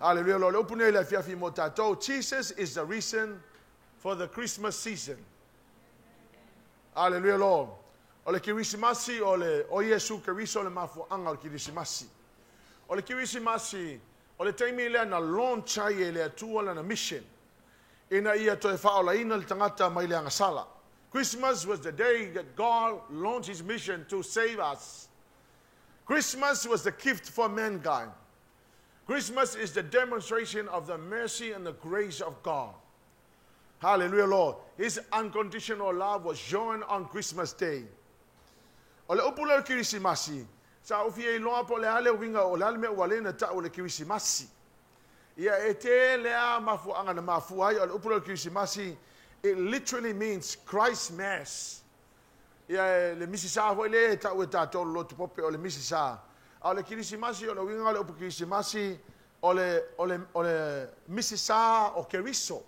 Hallelujah, Lord. Le upu nei le afiafi mo tātou. Jesus is the reason for the Christmas season. Hallelujah, Lord. O le Kirisimasi o le o Iesu Keriso le mafuaanga o le Kirisimasi. O le Kirisimasi, o le taimi lea na launch ai e le Atua lana mission. Ina ia toe faaolaina le tagata mai le agasala. Christmas was the day that God launched his mission to save us. Christmas was the gift for mankind. Christmas is the demonstration of the mercy and the grace of God. Hallelujah, Lord. His unconditional love was shown on Christmas Day. O le upu lea o le Kirisimasi, sa ou fia iloa po o le a le uiga o le a le mea ua ala ai ona tau o le Kirisimasi. Ia e tele lava mafuaaga na mafua ai, o le upu lea o le Kirisimasi, it literally means Christ Mass. Ia le Misisa foi lea e tau e tatou o le lotu pope o le Misisa. A o le Kirisimasi, o le uiga o le upu Kirisimasi, o le, o le, o le Misisa o Keriso.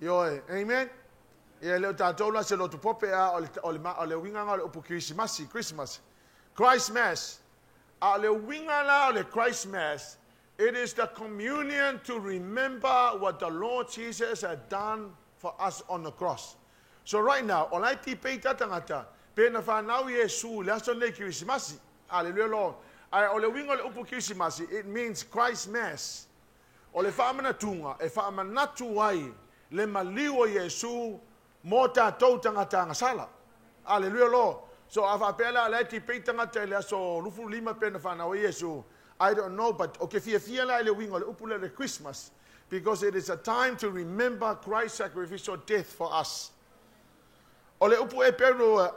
Ioe, amen. Ia e le o tatou la se lotu pope a o le, o le, o le uiga o le upu Kirisimasi, Christmas. Christ Mass. A o le uiga la o le Christ Mass, it is the communion to remember what the Lord Jesus had done for us on the cross. So right now, o la e tipei ta tagata, pe na whanau Iesu le aso nei Kirisimasi. Hallelujah, Lord. Ae o le uiga o le upu Kirisimasi, it means Christ Mass. O le faamanatuga e faamanatu ai le maliu o Iesu mo tātou tagata agasala. Hallelujah, Lord. So a faapea la la e tipei tagata i le aso 25 pe na whanau ai Iesu. I don't know, but o ke fiafia la i le uiga o le upu le le Christmas, because it is a time to remember Christ's sacrificial death for us. O le upu Eperu,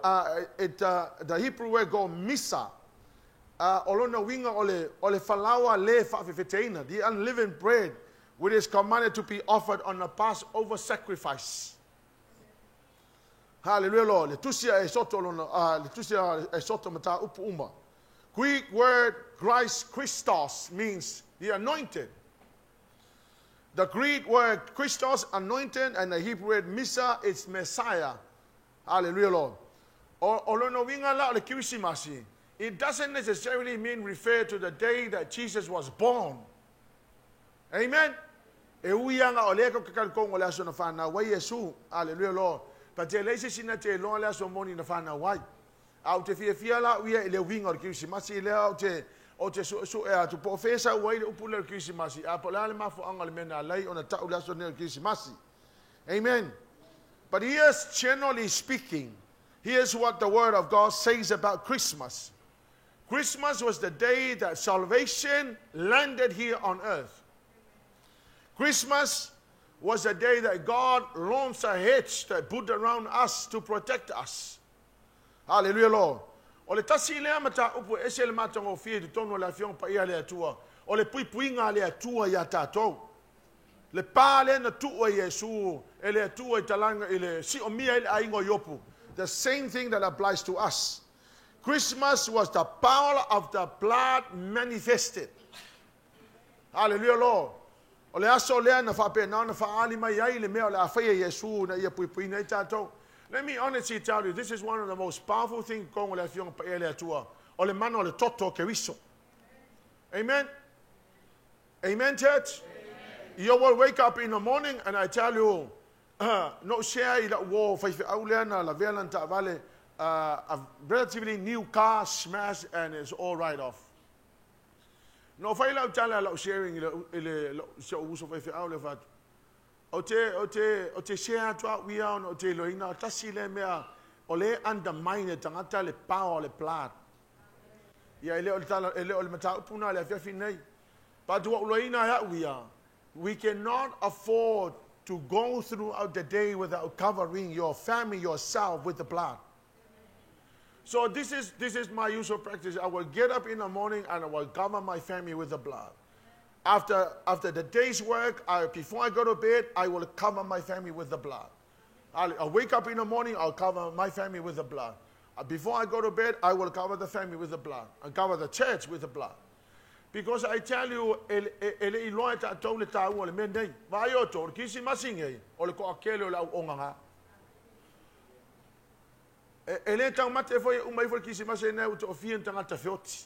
the Hebrew word go misa, o lona uiga o le falaoa le faafefeteina, the unleavened bread, which is commanded to be offered on the Passover sacrifice. Hallelujah, Lord. Le tusi a Esoto lona, le tusi a Esoto mata upu uma. Greek word Christ, Christos, means the anointed. The Greek word Christos, anointed, and the Hebrew word Misa, it's Messiah. Hallelujah, Lord. O lona uiga la o le Kirisimasi, it doesn't necessarily mean refer to the day that Jesus was born. Amen. E ui anga o lea ka kakalikong o le aso na whanau ai Iesu. Hallelujah, Lord. Pa te leise sina te loa le aso moni na whanau ai. A o te fiafia la uia i le uiga o le Kirisimasi i lea o te su su e atu po o fesa ua i le upu le o le Kirisimasi. A po le a le mafuaaga o le mea na ala ai ona tau le aso nei o le Kirisimasi. Amen. But here's, generally speaking, here's what the Word of God says about Christmas. Christmas was the day that salvation landed here on earth. Christmas was the day that God launched a hedge that put around us to protect us. Hallelujah, Lord. O le tasi lea mataupu e ese le matagofie i totonu o le Afioga Paia a le Atua, o le puipuiga a le Atua iā tatou. Le pa lea na tuu ai Iesu e le Atua i talaga i le siomia ai le aiga o Iopu. The same thing that applies to us. Christmas was the power of the blood manifested. Hallelujah, Lord. O le aso lea na faapena ona faaali mai ai le mea o le a faia Iesu ina ia puipuiina ai tatou. Let me honestly tell you, this is one of the most powerful things totonu o le Afioga Paia a le Atua. O le mana o le toto o Keriso. Amen. Amen, church. Amen. You will wake up in the morning and I tell you, no share i lau uo faifeau lea na lavea lana taavale, a relatively new car smashed and it's all right off. No fai lau tala lau sharing i le si ou uso faifeau le fatu. O te share atu au ia ona o te iloina tasi le mea o le undermine e tagata le power o le blood. Ia e le o le tala, e le o le mataupu na le afiafi nei. But ua uloina e au ia, we cannot afford to go throughout the day without covering your family, yourself with the blood. So this is my usual practice. I will get up in the morning and I will cover my family with the blood. After the day's work, before I go to bed, I will cover my family with the blood. I'll wake up in the morning, I'll cover my family with the blood. Before I go to bed, I will cover the family with the blood. I cover the church with the blood. Because I tell you, e le iloa e tatou le taua o le mea nei. Vaai o tō, o le Kirisimasi nei, o le toatele o le au onganga. E le taumate foi e uma ifo le Kirisimasi nei ua toafia ni tagata feoti.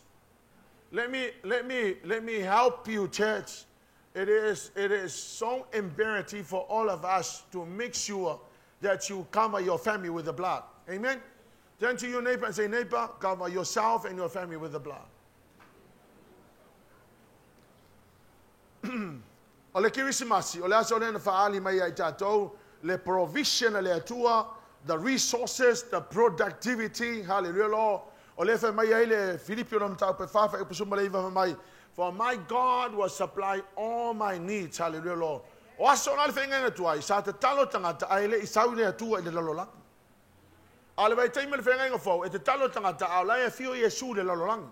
Let me, let me, let me help you, church. It is, it is so imperative for all of us to make sure that you cover your family with the blood. Amen? Turn to your neighbor and say, Neighbor, cover yourself and your family with the blood. O le Kerisimasi, o le aso lea na faaali mai ai tatou le provision a le Atua, the resources, the productivity, hallelujah Lord. O lea fai mai ai le Filipi o mataupu e 4 fuaiupu 19 fai mai, For my God will supply all my needs, hallelujah Lord. O aso na le feagaiga tuai, sa tatalo tagata ae le i sau le Atua i le lalolagi. A o le vaitaimi o le feagaiga fou, e tatalo tagata a o la e afio Iesu i le lalolagi.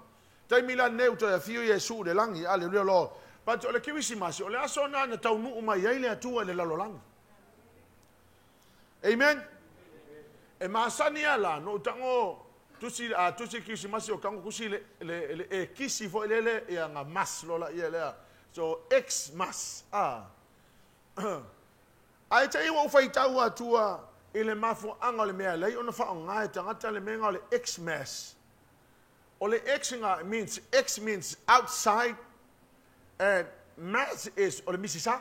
Taimi la lenei ua toe afio Iesu i le lagi, hallelujah Lord. But o le Kerisimasi, o le aso lena na taunuu mai ai le Atua i le lalolagi. Amen. E masani lava la, no tago tusi a tusi Kerisimasi o tago kusi le le le e kisi foi lele ia nga mas lola ia lea. So X mas. Ah. Ae te i ua ou faitau atua i le mafuaaga o le mea e alai ona faaaoga e tagata le mea o le Xmas. O le X nga means X means outside and mass is o le misisa.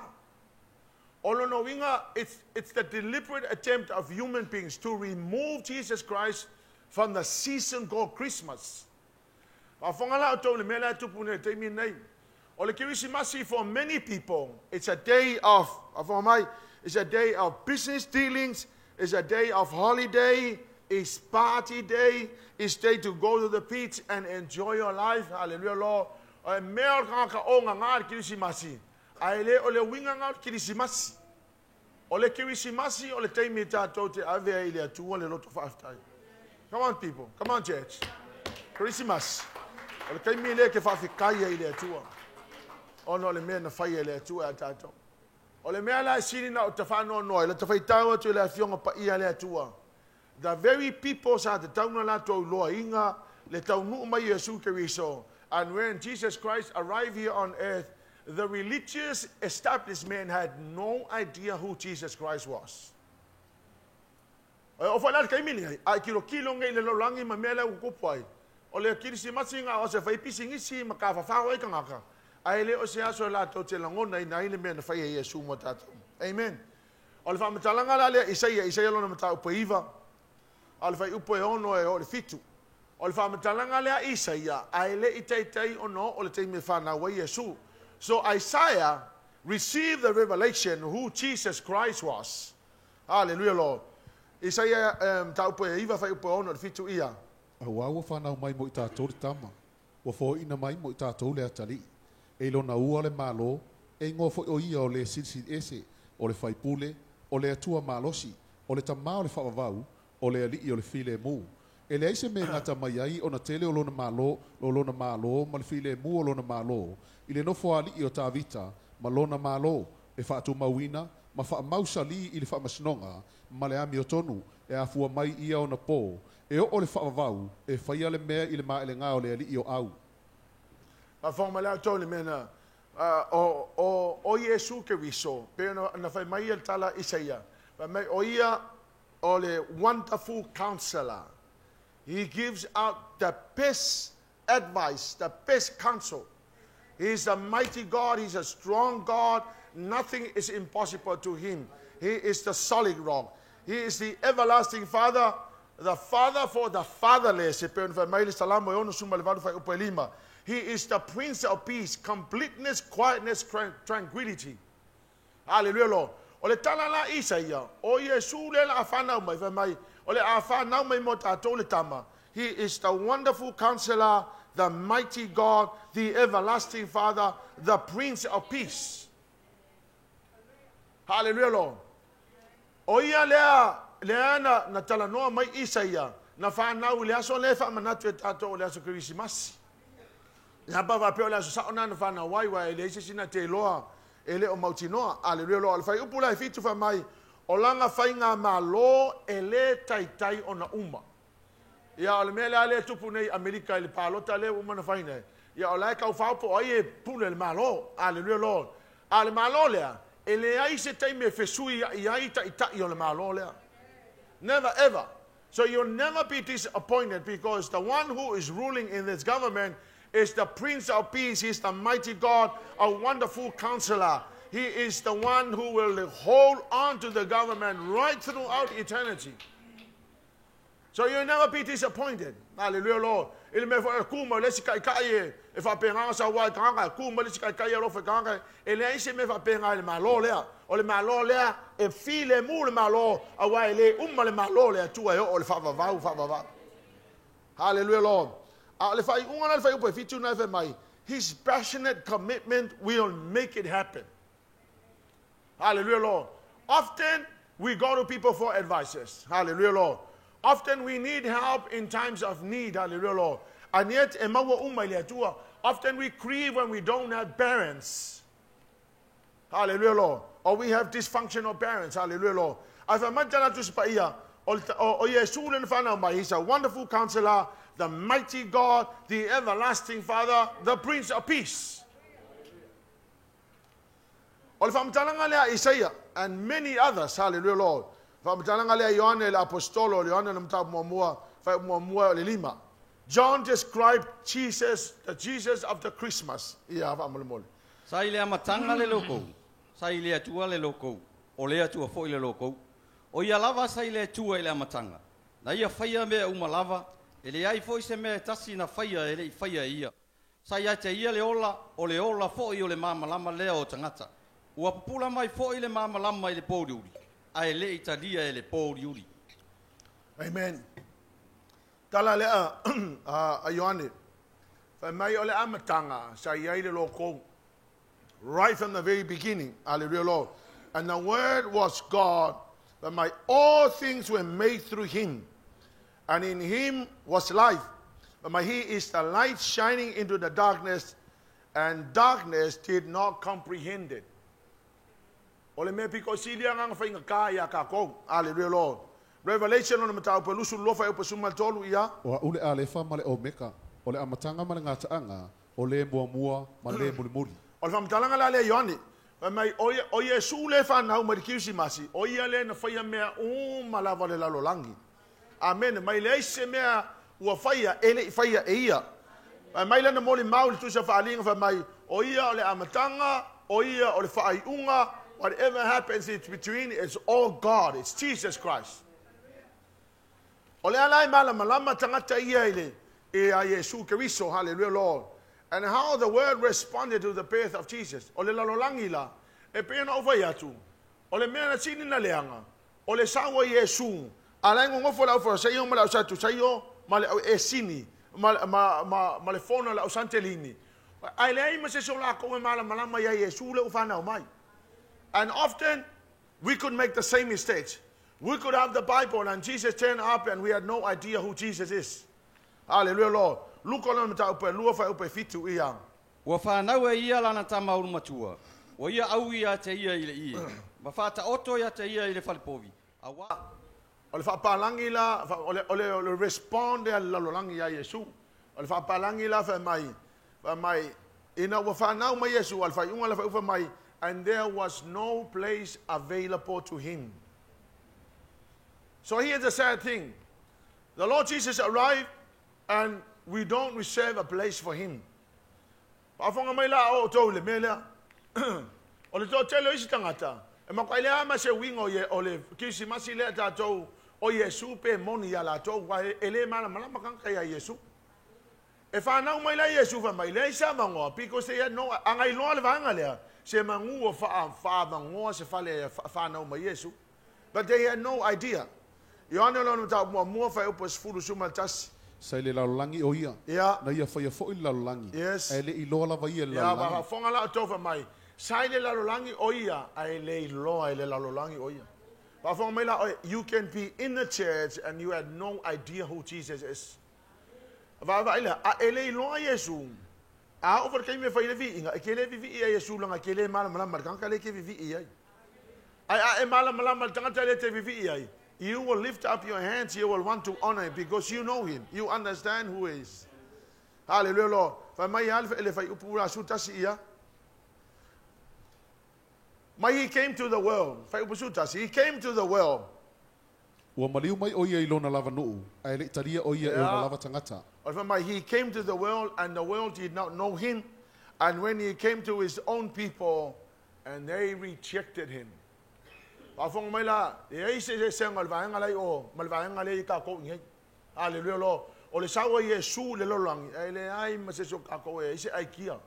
O lona uiga, it's, it's the deliberate attempt of human beings to remove Jesus Christ from the season called Christmas. Faafofoga la outou i le mea lea e tupu nei i le taimi lenei. O le Kerisimasi for many people, it's a day of, faafofoga mai, it's a day of business dealings, it's a day of holiday, it's party day, it's day to go to the beach and enjoy your life. Hallelujah, Lord. O le mea o le tagata o gaga le Kerisimasi, ae le o le uiga lena o le Kerisimasi. O le Kerisimasi o le taimi tatou te ave ai i le Atua le loto faafetai. Come on people, come on church. Kerisimasi, o le taimi lea e te faafetai ai i le Atua. Ona o le mea na fai e le Atua ia tatou. O le mea la e sili na o ta faanoanoa i la ta faitau atu i le Afioga Paia a le Atua. The very people sa tatau ona latou iloaina le taunuu mai o Iesu Keriso, and when Jesus Christ arrived here on earth, the religious establishment had no idea who Jesus Christ was. E oo foi la i le taimi lenei, a e tilotilo nei i le lalolagi ma mea lea ua tupu ai, o le Kerisimasi na o se fai pisinisi ma tafafao ai tagata, ae le o se aso e latou te lagonaina ai le mea na fai e Iesu mo tatou. Amen. O le faamatalaga la lea Isaia, Isaia lona mataupu e 9, a o le fuaiupu e 6 e oo i le 7. O le faamatalaga lea Isaia, ae le i taitai ona oo le taimi e fanau ai Iesu. So Isaiah received the revelation who Jesus Christ was. Hallelujah Lord. Isaia mataupu e 9 fuaiupu e 6 i le 7 ia. Auā ua fanau mai mo i tātou le Tama, ua foaina mai mo i tātou le Atalii. E i lona ua le Malo, e igoa foi ʻo ia o le Silisili Ese, o le Faipule, o le Atua Malosi, o le Tamā o le Faavavau, o le Alii o le Filemu. E leai se mea e gata mai ai ona tele o lona malo, o lona malo ma le filemu o lona malo, i le nofoaaliʻi o Tavita ma lona malo, e faatumauina ma faamausalī i le faamasinoga ma le amiotonu, e afua mai ia ona pō, e oo le faavavau, e faia le mea i le maelegā o le Alii o au. Faafofoga mai la outou i le mea na, o, o, o Iesu Keriso, pei ona na fai mai ia le tala Isaia, fai mai o ia o le wonderful counselor. He gives out the best advice, the best counsel. He is a mighty God, He's a strong God. Nothing is impossible to Him. He is the solid rock. He is the everlasting Father, the Father for the fatherless. E pei ona fai mai le Salamo e 68 fuaiupu e 5. He is the Prince of Peace, completeness, quietness, tranquility. Hallelujah, Lord. O le tala la Isaia, o Iesu lea la a whanau mai, fai mai, o le a whanau mai mo tātou le tama. He is the wonderful counselor, the mighty God, the everlasting Father, the Prince of Peace. Hallelujah, Lord. O ia lea, lea na, na talanoa mai Isaia, na whanau i le aso lea whaamanatu e tātou o le aso Kerisimasi. Ia pa faapea o le aso sao na na whanau ai, wa e leai se isi na te iloa e le o mautinoa. Aleluia Lord. O le fuaiupu la e 7 fai mai, o lana faigamalo e le taitai ona uma. Ia o le mea lea lea e tupu nei i Amerika i le palota lea ua uma ona fai nei, ia o la e taufao po o ai e pule i le Malo. Aleluia Lord. A o le Malo lea, e leai se taimi e fesuiai ai taitai o le Malo lea. Never ever. So you'll never be disappointed because the one who is ruling in this government is the Prince of Peace. He is the mighty God, a wonderful counselor. He is the one who will hold on to the government right throughout eternity. So you'll never be disappointed. Hallelujah, Lord. I le mea foi e ku mai le isi taitai e faapena sa wa tagata, e ku mai le isi taitai e alofa i tagata, e leai se mea faapena i le Malo lea. O le Malo lea, e filemu le Malo, aua e le uma le Malo o le Atua e oo i le faavavau, faavavau. Hallelujah, Lord. A o le faaiuga la le fuaiupu e 7 na e fai mai, His passionate commitment will make it happen. Hallelujah, Lord. Often we go to people for advices. Hallelujah, Lord. Often we need help in times of need. Hallelujah, Lord. And yet, e maua uma i le Atua. Often we grieve when we don't have parents. Hallelujah, Lord. Or we have dysfunctional parents. Hallelujah, Lord. Ae fai mai tana Tusi Paia, o, o, o Iesu le na whanau mai. He's a wonderful counselor, the mighty God, the everlasting Father, the Prince of Peace. O le faamatalaga lea a Isaia and many others, hallelujah Lord. Faamatalaga lea a Ioane le Aposetolo, o le Ioane le mataupu muamua, faaiupu muamua o le 5. John described Jesus, the Jesus of the Christmas. Ia, faamolemole. Sa i le amataga le logou, sa i le Atua le logou, o le Atua foi le logou. O ia lava sa i le Atua i le amataga. Na ia faia mea uma lava, e leai foi se mea e tasi na faia e le i faia e ia. Sa ia te ia le ola, o le ola foi o le malamalama lea o tagata. Ua pupula mai foi le malamalama i le pouliuli, ae le i talia e le pouliuli. Amen. Tala lea a Ioane, fai mai o le amataga sa i ai le logou. Right from the very beginning. Hallelujah, Lord. And the Word was God. But my all things were made through him. And in him was life. But my he is the light shining into the darkness, and darkness did not comprehend it. O le mea piko sili agaga faigata iā tatou. Hallelujah, Lord. Revelation lona mataupu e 22 fuaiupu 13 ia. O a'u le Alefa ma le Omeka, o le amataga ma le gataaga, o le muamua ma le mulimuli. O le faamatalaga la lea a Ioane, fai mai, o, o Iesu lea e fanau mai le Kerisimasi, o ia lea na faia mea uma lava o le lalolagi. Amene. Mai leai se mea ua faia e le i faia e ia. Fai mai lana molimau i le Tusi a Faaaliga, fai mai, o ia o le amataga, o ia o le faaiuga, whatever happens it's between, it's all God, it's Jesus Christ. O le ala e malamalama tagata ia i le i a Iesu Keriso, hallelujah Lord. And how the world responded to the birth of Jesus. O le lalolagi la, e pei ona ou fai atu, o le mea na sili na leaga, o le sau o Iesu, a la e gogofo le au Fariseio ma le au Satusaio ma le au Esini ma, ma, ma, ma le fono a le au Santelini, ae leai ma se isi o lakou e malamalama ia Iesu le ua fanau mai. And often we could make the same mistakes. We could have the Bible and Jesus turned up and we had no idea who Jesus is. Hallelujah, Lord. Luka lona mataupu e 2 fuaiupu e 7 ia. Ua fanau e ia lana tama ulumatua, ua ia ʻau iā te ia i le ie, ma faataoto iā te ia i le falepovi, auā. O le faapalagi la, o le, o le, o le respond a le lalolagi iā Iesu. O le faapalagi la fai mai, fai mai, ina ua fanau mai Iesu, a le faaiuga la fai mai, and there was no place available to him. So here's the sad thing. The Lord Jesus arrived and we don't reserve a place for him. Faafofoga mai la o outou i le mea lea. O le toatele o isi tagata, e matuai leai ma se uiga o, o le Kerisimasi lea tatou o Iesu pe moni iā latou, aua e le malamalama tagata iā Iesu. E fanau mai la Iesu fai mai, leai se avanoa, because they had no, a na iloa le vaega lea, se manu o faaavanoa se fale e fanau mai Iesu. But they had no idea. Ioane lona mataupu muamua, fuaiupu e 11. Sa i le lalolagi o ia, Ia. na ia faia foi le lalolagi, Yes. ae le i iloa lava ia i le Ia, lalolagi. faafofoga la outou fai mai, sa i le lalolagi o ia, ae le iloa e le lalolagi o ia. Faafofoga mai la oe, you can be in the church and you had no idea who Jesus is. Vaavaai lea, a e le iloa Iesu, a oo foi le taimi e fai ai le viiga, e te le vivii ia Iesu leaga e te le malamalama i le tagata lea e te vivii ai. Ae a e malamalama i le tagata lea e te vivii ai, you will lift up your hands, you will want to honor him because you know him, you understand who he is. Hallelujah, Lord. Fai mai a le fuaiupu la 11 ia. Mai he came to the world. Fuaiupu 11. He came to the world. Ua maliu mai o ia i lona lava nuu, ae le i talia o ia e ona lava tagata. O le mai, he came to the world and the world did not know him. And when he came to his own people, and they rejected him. Faafofoga mai la, e ai se eseesega o le vaega la i o ma le vaega lea i tatou i nei. Aleluia Lord. O le sau a Iesu i le lalolagi, e leai ma se isi o tatou e ai se aikia.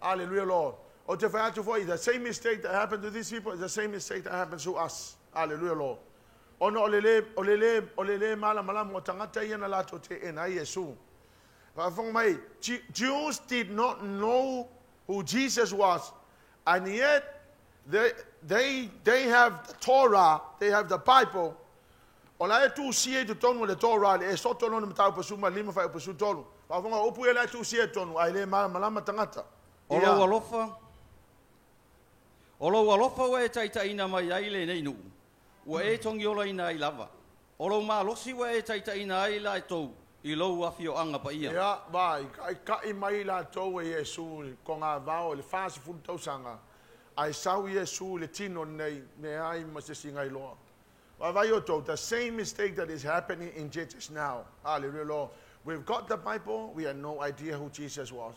Aleluia Lord. Ou te fai atu foi, the same mistake that happened to these people is the same mistake that happens to us. Aleluia Lord. Ona o le le, o le le, o le le malamalama o tagata ia na latou teena ai Iesu. Faafofoga mai, Jews did not know who Jesus was, and yet they, they, they have the Torah, they have the Bible. O la e tusia i totonu o le Torah, le Esoto lona mataupu 15 fuaiupu 13. Faafofoga, o upu ia la e tusia i totonu, ae le malamalama tagata. O lou alofa, o lou alofa ua e taitaiina mai ai lenei nuu, ua e togiolaina ai lava. O lou malosi ua e taitaiina ai latou i lou afioaga paia. Ia, vaai, taitai mai latou e Iesu i togavao i le 40 tausaga, ae sau Iesu i le tino lenei, leai ma se isi na iloa. Vaavaai outou, the same mistake that is happening in churches now. Hallelujah, Lord. We've got the Bible, we have no idea who Jesus was.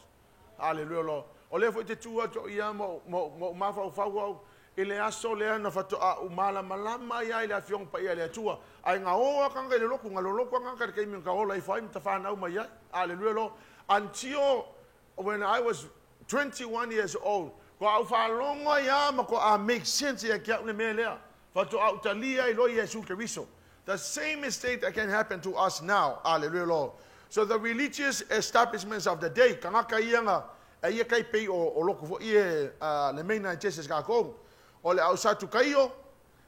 Hallelujah, Lord. O lea foi te tu atu au ia ma ou mafaufau au i le aso lea na faatoa ou malamalama ai i le Afioga Paia a le Atua. Ae na o lava tagata i le lotu, na lolotu lava tagata i le taimi na ola ifo ai ma tafanau mai ai. Hallelujah, Lord. Until when I was 21 years old, faatoa ou faalogo ai lava ma faatoa make sense ia te au le mea lea. Faatoa ou talia ai loa Iesu Keriso. The same mistake that can happen to us now. Hallelujah, Lord. So the religious establishments of the day, tagata ia na e ia kai pei o, o lotu foi e le mainline churches kākou. O le au Satukaio,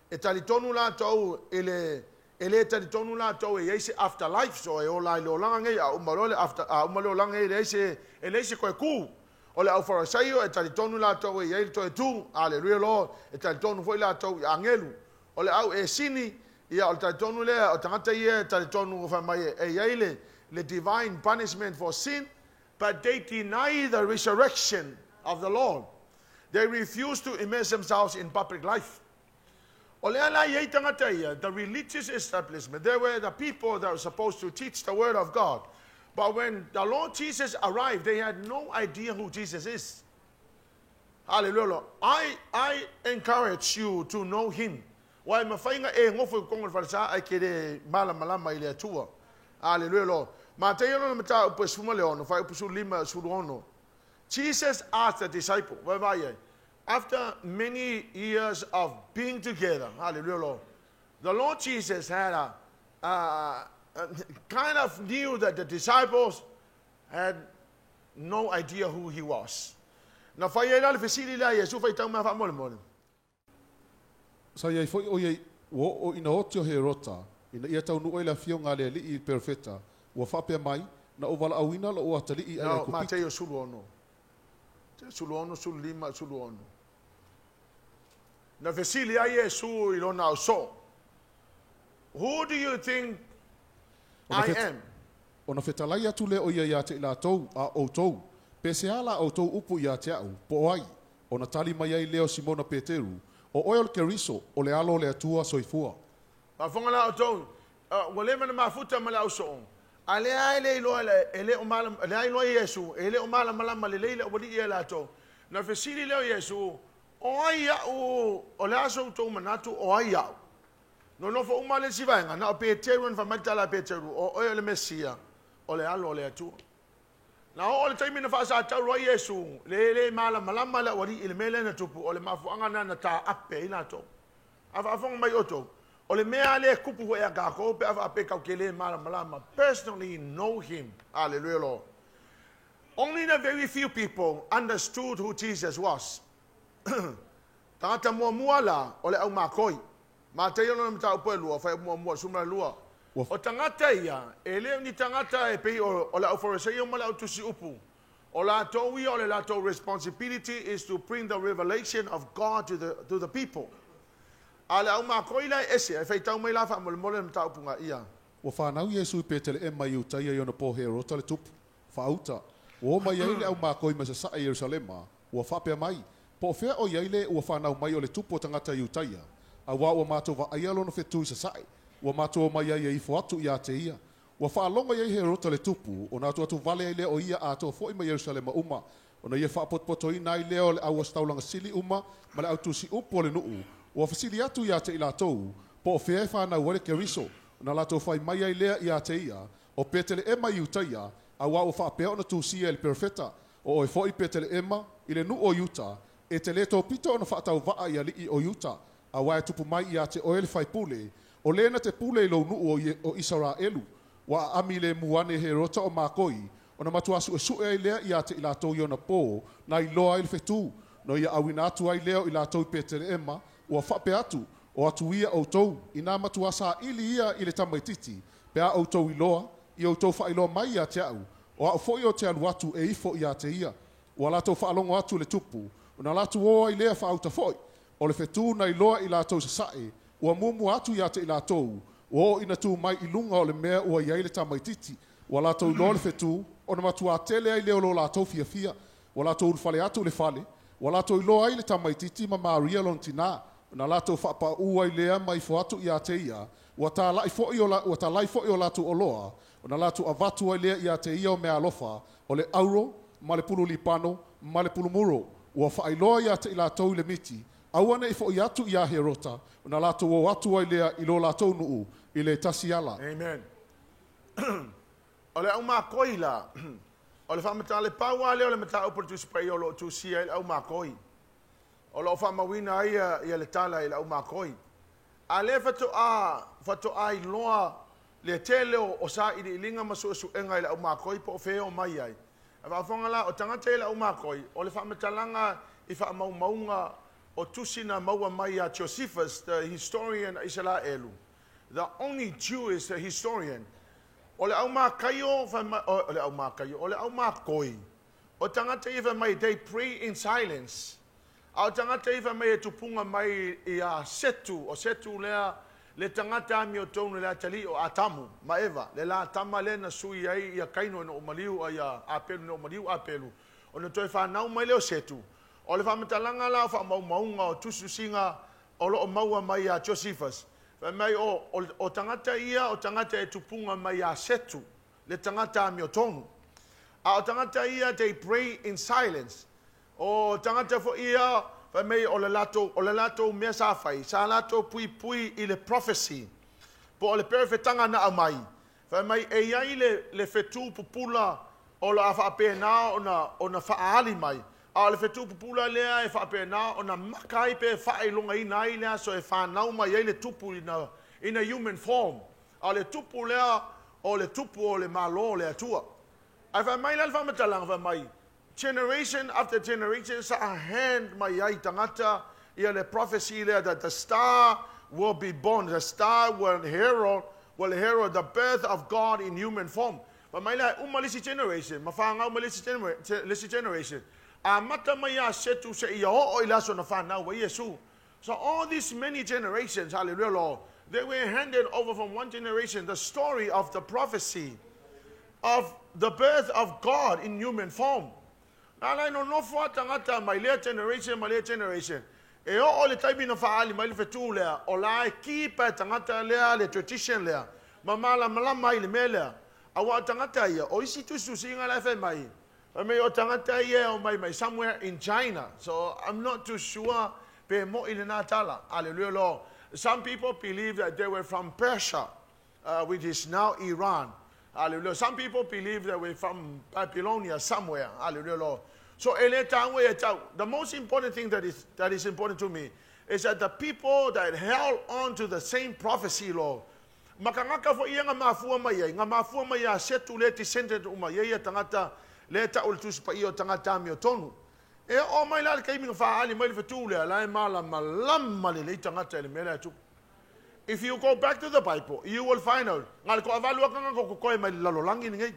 e talitonu latou i le e le talitonu latou e i ai se afterlife, so e ola ai le olaga nei, a uma loa le after, a uma le olaga nei, e leai se, e leai se toe ku. O le au Farisaio, e talitonu latou e i ai le toe tu. Aleluia Lord. E talitonu foi latou i agelu. O le au Esini, ia o le talitonu lea, o tagata ia e talitonu fai mai e i ai le, le divine punishment for sin, but they deny the resurrection of the Lord. They refuse to immerse themselves in public life. O lea la i ai tagata ia, the religious establishment, they were the people that were supposed to teach the word of God. But when the Lord Jesus arrived, they had no idea who Jesus is. Hallelujah. Lord. I encourage you to know him. Aua e mafai ona e nofo i totonu o le falesa ae ke le malamalama i le Atua. Hallelujah, Lord. Mataio lona mataupu e 16, fuaiupu 15, 16. Jesus asked the disciple, vaavaai ai, after many years of being together, hallelujah, Lord, the Lord Jesus had a, kind of knew that the disciples had no idea who he was. Na fai ai la le fesili lea a Iesu, faitau mai faamolemole. Sa i ai foi ʻo ia ua oo ina oti o Herota, ina ia taunuu ai le afioga a le alii i le perofeta, ua faapea mai, Na ou valaauina loʻu atalii ai No, Aikupito. Mateio 16. 16, 15, 16. Na fesili ai Iesu i lona ausoo, Who do you think Ona I fet, am? ona fetalai atu lea o ia iā te i latou, a ʻoutou, pe se a la ʻoutou upu iā te aʻu, po o ai? Ona tali mai ai lea o Simona Peteru, O ʻoe o le Keriso, o le Alo o le Atua soifua. Faafofoga la outou, ua leva ona mafuta ma le ausoo, a lea e le iloa e le o malam, lea iloa Iesu, e le o malamalama lelei le aualii ia latou. Na fesili lea o Iesu, O ai aʻu, o le a so outou manatu o ai aʻu? Nonofo uma le isi vaega, na o Peteru na fai mai le tala a Peteru, o oe o le Mesia, o le Alo o le Atua. Na oo le taimi na faasatauro ai Iesu, le le malamalama le aualii i le mea lea na tupu, o le mafuaaga lena na taape ai latou. A faafofoga mai outou, o le mea lea e tupu foi ia tatou pe a faapea tatou te le malamalama. Personally know him. Hallelujah, Lord. Only the very few people understood who Jesus was. Tagata muamua la, o le au makoi. Mataio lona mataupu e lua, fuaiupu muamua, 12. Ua O tagata ia, e le o ni tagata e pei o, o le au Farisaio ma le au tusi upu. O latou ia, o le latou responsibility is to bring the revelation of God to the people. A o le au makoi la e ese, e faitau mai la faamolemole le mataupu nga ia. Ua fanau Iesu i Peteleema i Iutaia i ona po o Herota le tupu, faauta. Ua o mai ai le au makoi mai sasae i Ierusalema, ua faapea mai, Po o fea o i ai le ua fanau mai o le tupu o tagata Iutaia? Auā ua matou vaaia lona fetu i sasae, ua matou o mai ai e ifo atu iā te ia. Ua faalogo i ai Herota le tupu, ona atuatu vale ai lea o ia atoa fo'i ma Ierusalema uma. Ona ia faapotopotoina ai lea o le auositaulaga sili uma ma le autusiupu o le nuu. Ua fesili atu ia te i latou, po o fea e fanau ai le Keriso. Ona latou fai mai ai lea ia te ia, o Peteleema i Iutaia, auā ua faapea ona tusia e le perofeta. O oe fo'i Peteleema i le nuu o Iuta, e te lē topito ona faatauvaa i alii o Iuta, auā e tupu mai ia te oe le faipule, o lē na te pule i lou nuu o Isaraelu. Ua aami lemu ane Herota o makoi, ona matuā su'esu'e ai lea ia te i latou i ona pō, na iloa ai le fetū. No ia auina atu ai lea o i latou i Peteleema, ua faapea atu, o atu ia outou, inā matuā saili ia i le tamaititi, pe a outou iloa, ia outou faailoa mai ia te a'u, o a'u fo'i o te alu atu e ifo ia te ia. Ua latou faalogo atu le tupu, ona latou o ai lea faauta fo'i. O le fetū na iloa i latou sasae, ua muamua atu ia te i latou, ua oo ina tu mai i luga o le mea ua i ai le tamaititi. Ua latou iloa le fetū, ona matuā tele ai lea o lo latou fiafia. Ua latou ulufale atu i le fale, ua latou iloa ai le tamaititi ma Maria lona tinā. Na latou faapaū ai lea ma ifo atu ia te ia, ua talai fo'i o latou oloa, ona latou avatu ai lea ia te ia o meaalofa, o le auro, ma le pulu lipano, ma le pulumuro. Ua faailoa ia te i latou i le miti, aua ne i fo'i atu iā Herota, ona latou o atu ai lea i lo latou nuu, i le tasi ala. Amen. O le aumakoi la, o le faamatala le pau lava lea o le mataupu o le Tusi Paia o lo o tusia ai le aumakoi. O lo o faamauina ai ia le tala i le aumakoi. A lea faatoa iloa le tele o sailiiliga ma suesuega i le aumakoi po o fea o mai ai. A faafofoga la, o tagata i le aumakoi, o le faamatalaga i faamaumauga o tusi na maua mai ia Josephus, the historian a Isaraelu, the only Jewish historian. O le aumakaio, o le aumakaio, o le aumakoi, o tagata ia fai mai, they pray in silence. A o tagata ia fai mai e tupuga mai ia Setu, o Setu lea, le tagata amiotonu le atalii o Atamu ma Eva, le la tama lea na sui ai ia Kaino ina ua maliu, ia Apelu ina ua maliu Apelu, ona toe fanau mai lea o Setu. O le faamatalaga la o faamaumauga o tusitusiga o lo o maua mai ia Josephus. Fai mai o tagata ia, o tagata e tupuga mai ia Setu, le tagata amiotonu. A o tagata ia, they pray in silence. O tagata foi ia, fai mai o le latou mea sa fai, sa latou puipui i le prophecy, po o le perofetaga na aumai. Fai mai e i ai le fetū pupula o lo a faapena ona faaali mai. A o le fetū pupula lea e faapena ona maka ai pe faailogaina ai le aso e fanau mai ai le tupu in a human form. A o le tupu lea o le tupu o le malo o le Atua. Ae fai mai la le faamatalaga fai mai, generation after generation sa hand mai ai tagata ia le prophecy lea that the star will be born, the star will herald the birth of God in human form. Fai mai la uma le isi generation, ma whangau ma le isi generation. A mata mai a Setu se ia o i le aso na whanau wa Iesu. So all these many generations, hallelujah, Lord, they were handed over from one generation the story of the prophecy of the birth of God in human form. Nā lai no nofo a tangata mai lea generation, mai lea generation. E o o le taimi na whaali mai le whetū lea, o la e kipa e tangata lea, le tradition lea, ma mala malama i le mea lea. Aua o tangata ia, o isi tusitusiga la e whai mai. Fai mai o tangata ia o mai mai somewhere in China. So I'm not too sure pe mo i le nā tala. Hallelujah, Lord. Some people believe that they were from Persia, which is now Iran. Hallelujah. Some people believe that we're from Babylonia somewhere. Hallelujah, Lord. So, the most important thing that is important to me is that the people that held on to the same prophecy, Lord, makangaka fo ia nga mafua mai ai, nga mafua mai a Setu le descendant uma ia tangata le ta o le tusi pa ia o tangata amiotonu. E o mai la le kaimi nga whaali mai le whetū lea, la e mala malama le lei tangata e le mea atu. If you go back to the Bible, you will find out. Ngā le ko avalu akanga ko koe mai lalolangi ni ngai.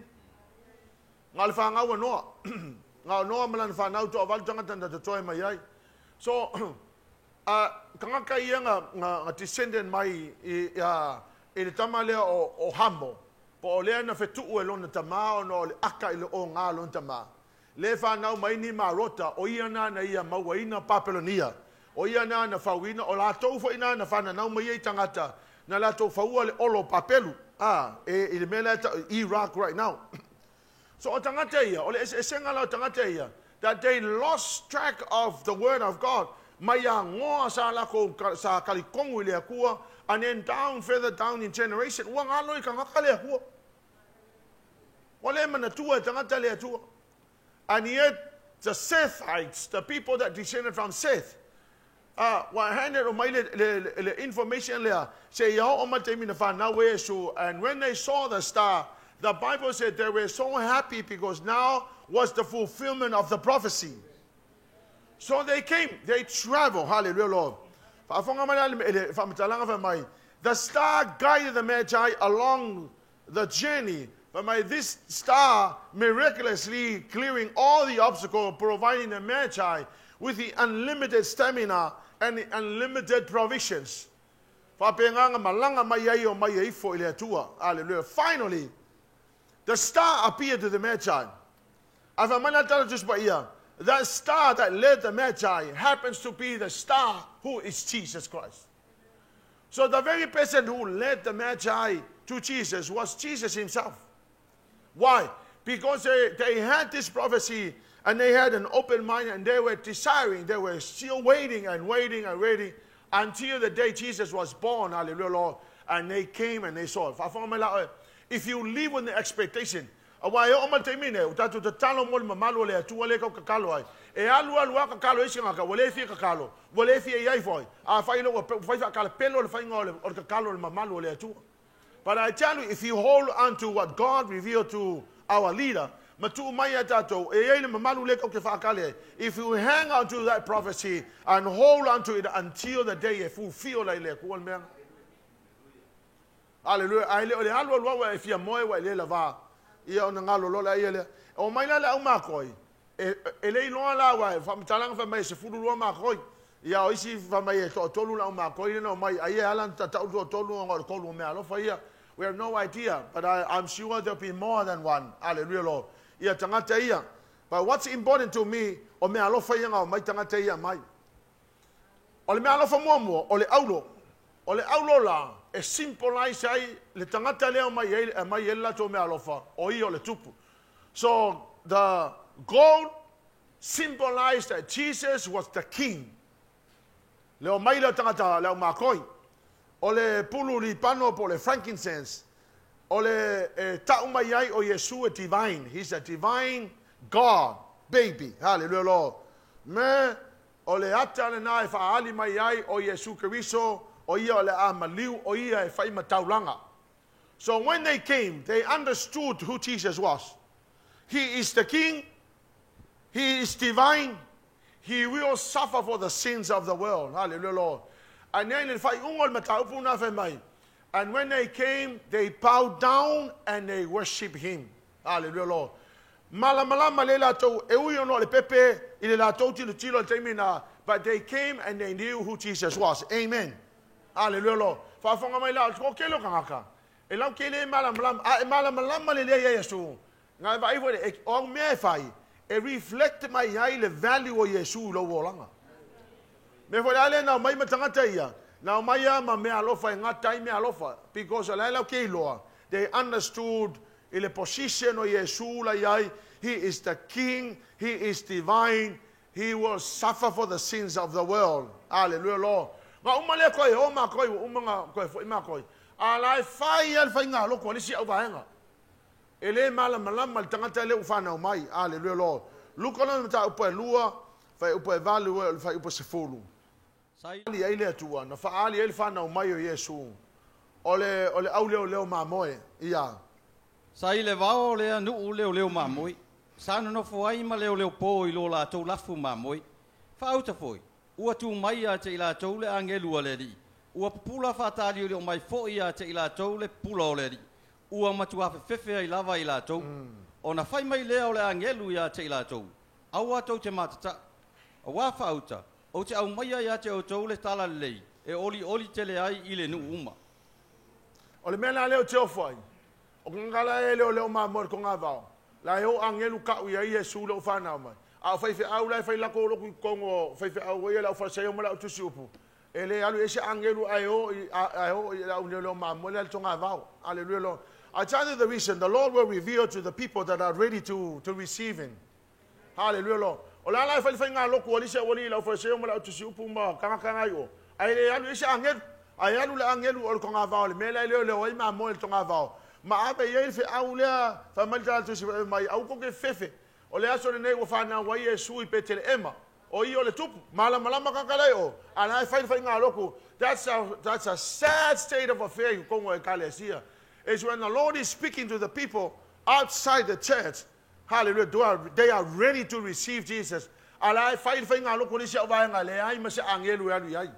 Ngā le whangau noa. Ngā noa malana whanau to avalu tangata na te mai ai. So, kangaka ia ngā descendant mai i le tama lea o Hamo. Po o lea na whetuu e lona tama o no le aka i le o ngā lona tama. Le whanau mai ni marota o ia nā na ia mauaina Papelonia. O ia nā na whauina, o lātou whaina na whananau mai ei tangata, na lātou whaua le olo papelu. Ah, e i le mea lea Iraq right now. So o tagata ia, o le eseesega la o tagata ia, that they lost track of the word of God. Mai agoa sa lakou sa kalikogu i le Atua, and then down further down in generation, ua galo i tagata le Atua. Ua le manatua e tagata le Atua. And yet, the Sethites, the people that descended from Seth, ua handed mai le information lea, seia oo mai le taimi na fanau ai Iesu, and when they saw the star, the Bible said they were so happy because now was the fulfillment of the prophecy. So they came, they traveled, hallelujah, Lord. Faafofoga mai la le faamatalaga fai mai, the star guided the Magi along the journey. Fai mai, this star miraculously clearing all the obstacles, providing the Magi with the unlimited stamina and the unlimited provisions. Faapena na malaga mai ai o mai ifo i le Atua. Hallelujah. Finally, the star appeared to the Magi. Ae fai mai la tala Tusi Paia, that star that led the Magi happens to be the star who is Jesus Christ. So the very person who led the Magi to Jesus was Jesus himself. Why? Because they had this prophecy and they had an open mind and they were desiring, they were still waiting and waiting and waiting until the day Jesus was born, hallelujah, Lord, and they came and they saw it. Faafofoga mai la oe, if you live with the expectation, aua e oo mai le taimi nei, ua tatou tatalo mo le mamalu o le Atua lea e tau tatalo ai. E alu alu lava tatalo ai si tagata, ua le fia tatalo, ua le fia i ai foi. Afai loa ua fai faakalapelo le faiga o le tatalo i le mamalu o le Atua. But I tell you, if you hold on to what God revealed to our leader, ma tuu mai ia tatou, e i ai le mamalu lea tatou te faatali ai. If you hang on to that prophecy and hold on to it until the day e fulfill ai le Atua le mea lena. Hallelujah. Ae le o le alu alu lava ua e fia moe ua e le lavā. Ia ona galo loa lea ia lea. E omai la le au makoi, e, e le iloa la aua e faamatalaga fai mai e 12 makoi. Ia o isi fai mai e toatolu le au makoi lea na omai, ai e ala ona tatau le toatolu ona o le tolu o meaalofa ia. We have no idea, but I'm sure there'll be more than one. Hallelujah Lord. Ia tagata ia. But what's important to me, o meaalofa ia na omai tagata ia mai. O le meaalofa muamua, o le auro. O le auro la, e symbolize ai le tagata lea omai ai, aumai ai le latou meaalofa, o ia o le tupu. So, the gold symbolized that Jesus was the king. Le omai lea o tagata, le au makoi. O le pulu libano po o le frankincense, o le e ta'u mai ai o Iesu e divine. He's a divine God baby. Hallelujah Lord. Me o le ata lena e faaali mai ai o Iesu Keriso, o ia o le a maliu, o ia e fai ma taulaga. So when they came, they understood who Jesus was. He is the king, he is divine, he will suffer for the sins of the world. Hallelujah Lord. Anei le faaiuga o le mataupu na fai mai, And when they came, they bowed down and they worship him. Hallelujah Lord. Malamalama le latou, e ui ona o le pepe i le latou tilotilo i le taimi na, but they came and they knew who Jesus was. Amen. Hallelujah Lord. Faafofoga mai la, o tele o tagata, e lau ke le malamalama, a e malamalama lelei ia Iesu, na e vaai foi le, o au mea e fai, e reflect mai ai le value o Iesu i lou olaga. Mea foi la lea na omai ma tagata ia, na omai lava ma meaalofa e gata ai meaalofa, because o la e lau ke iloa, they understood i le position o Iesu la i ai, he is the king, he is divine, he will suffer for the sins of the world. Hallelujah Lord. Na uma lea koe o makoi, ua uma na koe foi makoi. A la e fai lava le faigāloko a le isi auvaega. E le malamalama le tagata lea ua fanau mai. Aleluia Lord. Luka lona mataupu e lua, fuaiupu e valu e o le fuaiupu e 10. Sa i. Ali ai le Atua, na faaali ai le fanau mai o Iesu, o le, o le auleoleo mamoe, ia. Sa i le vao o lea nuu leoleo mamoe, sa nonofo ai ma leoleo po i lo latou lafu mamoe. Faauta foi, ua tu mai ia te i latou le agelu a le Alii, ua pupula faataliolio mai foi ia te i latou le pupula o le Alii, ua matua fefefe ai lava i latou. Ona fai mai lea o le agelu ia te i latou, Aua tou te matataʻu, auā faauta, ou te aumaia ia te outou le tala lelei, e olioli tele ai i le nuu uma. O le mea la lea ou te ofo ai, o ka la e leoleo mamoe i le togavao, la e o agelu ka'u i ai Iesu le o fanau mai. A o faifeau la e fai lako loku i totonu o faifeau ia le au Farisaio ma le au tusi upu. E le alu e se angelu ai o i la uni o mamoe le tonga vao. Hallelujah, Lord. I tell you the reason, the Lord will reveal to the people that are ready to receive him. Hallelujah, Lord. O la la fai fai ngā loku alisa wali lau whaseo ma lau tusi upu ma kanga i o. Ai le alu e se angelu. Ai alu le angelu o le tonga vao. Le mea leo leo ai mamoe le tonga vao. Ma ape i ei au lea whamali tala tusi mai au koke fefe. O le aso le nei ua whanau wai e sui pe tele ema. O i o le tupu, malamalama kakalei o. Ana e fai fai ngā loku. That's a sad state of affair i kongo e kalesia. It's when the Lord is speaking to the people outside the church. Hallelujah. They are ready to receive Jesus. Ala e fai fai ngā loku nisi au vaenga le ai ma se angelu e alu iai.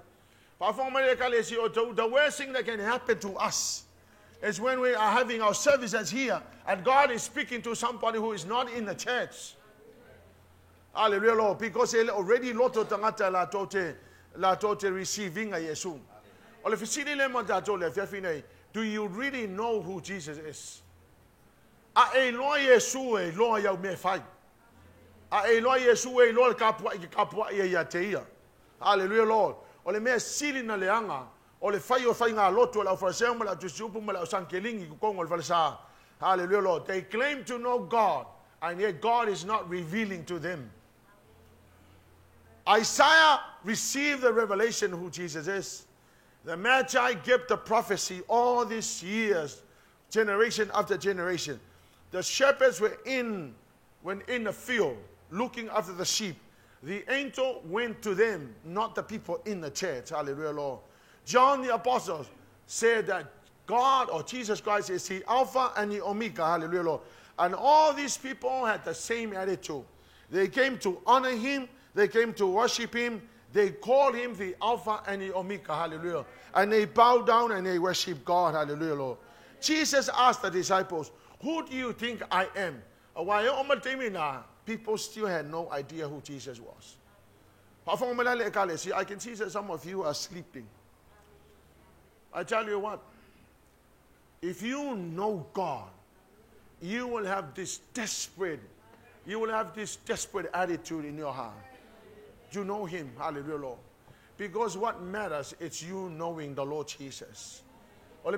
Paafonga mai le kalesia o tau, the worst thing that can happen to us is when we are having our services here and God is speaking to somebody who is not in the church. Hallelujah, Lord. Because ele already loto tangata la tote receiving a Yesu. O le fisili le matato le fiafi nei. Do you really know who Jesus is? A e loa Yesu e loa iau me fai. A e loa Yesu e loa le kapua i ke kapua ia ia te ia. Hallelujah, Lord. O le mea sili na leanga. O le fai o fai ngā loto o le au ma le au tusiupu ma le au sankelingi kukongo le falesa. Hallelujah, Lord. They claim to know God, and yet God is not revealing to them. Isaiah received the revelation who Jesus is. The Magi gave the prophecy all these years, generation after generation. The shepherds were in the field, looking after the sheep. The angel went to them, not the people in the church. Hallelujah, Lord. John the Apostle said that God or Jesus Christ is the Alpha and the Omega. Hallelujah, Lord. And all these people had the same attitude. They came to honor him. They came to worship him. They called him the Alpha and the Omega. Hallelujah. And they bowed down and they worshiped God. Hallelujah, Lord. Jesus asked the disciples, who do you think I am? People still had no idea who Jesus was. I can see that some of you are sleeping. I tell you what, if you know God, you will have this desperate, attitude in your heart. You know him, hallelujah, Lord. Because what matters is you knowing the Lord Jesus. We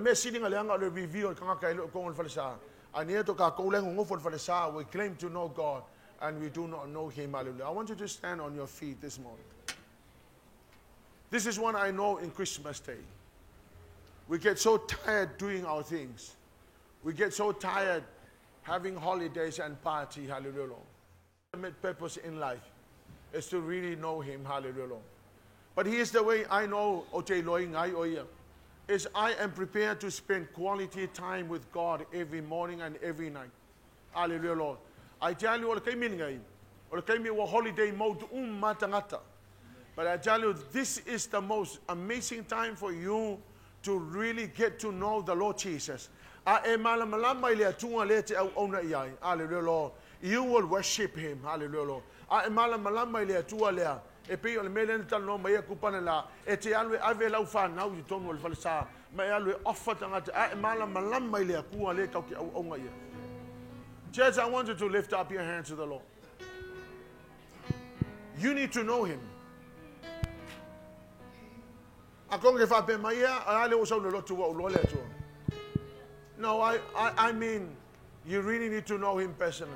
claim to know God and we do not know him, hallelujah. I want you to stand on your feet this morning. This is what I know in Christmas Day. We get so tired doing our things. We get so tired having holidays and party, hallelujah. The purpose in life is to really know him, hallelujah. But here's the way I know, is I am prepared to spend quality time with God every morning and every night. Hallelujah, Lord. I tell you, holiday mode. But I tell you, this is the most amazing time for you to really get to know the Lord Jesus. Hallelujah, Lord. You will worship him. Hallelujah, Lord. Church, I want you to lift up your hands to the Lord. You need to know him. No, I mean, you really need to know him personally.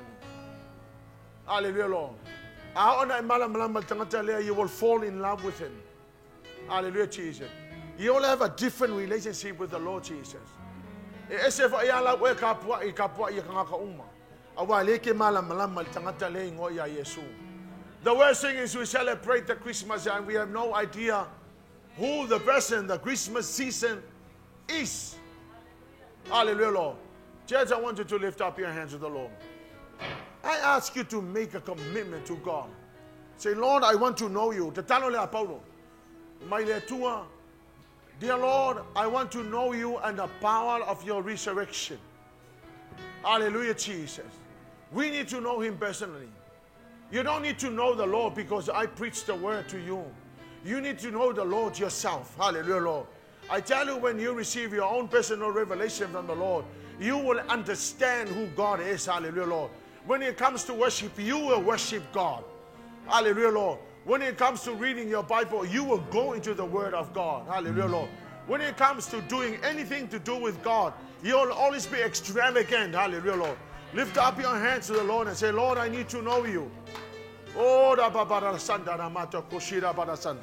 Hallelujah, Lord. You will fall in love with him. Hallelujah, Jesus. You will have a different relationship with the Lord Jesus. The worst thing is we celebrate the Christmas and we have no idea who the person, the Christmas season is. Hallelujah, Lord. Church, I want you to lift up your hands to the Lord. I ask you to make a commitment to God. Say, Lord, I want to know you. Dear Lord, I want to know you and the power of your resurrection. Hallelujah, Jesus. We need to know him personally. You don't need to know the Lord because I preach the word to you. You need to know the Lord yourself. Hallelujah, Lord. I tell you, when you receive your own personal revelation from the Lord, you will understand who God is. Hallelujah, Lord. When it comes to worship, you will worship God. Hallelujah, Lord. When it comes to reading your Bible, you will go into the Word of God. Hallelujah, Lord. When it comes to doing anything to do with God, you'll always be extravagant. Hallelujah, Lord. Lift up your hands to the Lord and say, "Lord, I need to know you." Oh, da ba ba da san da da ma ta ko shi da ba da san.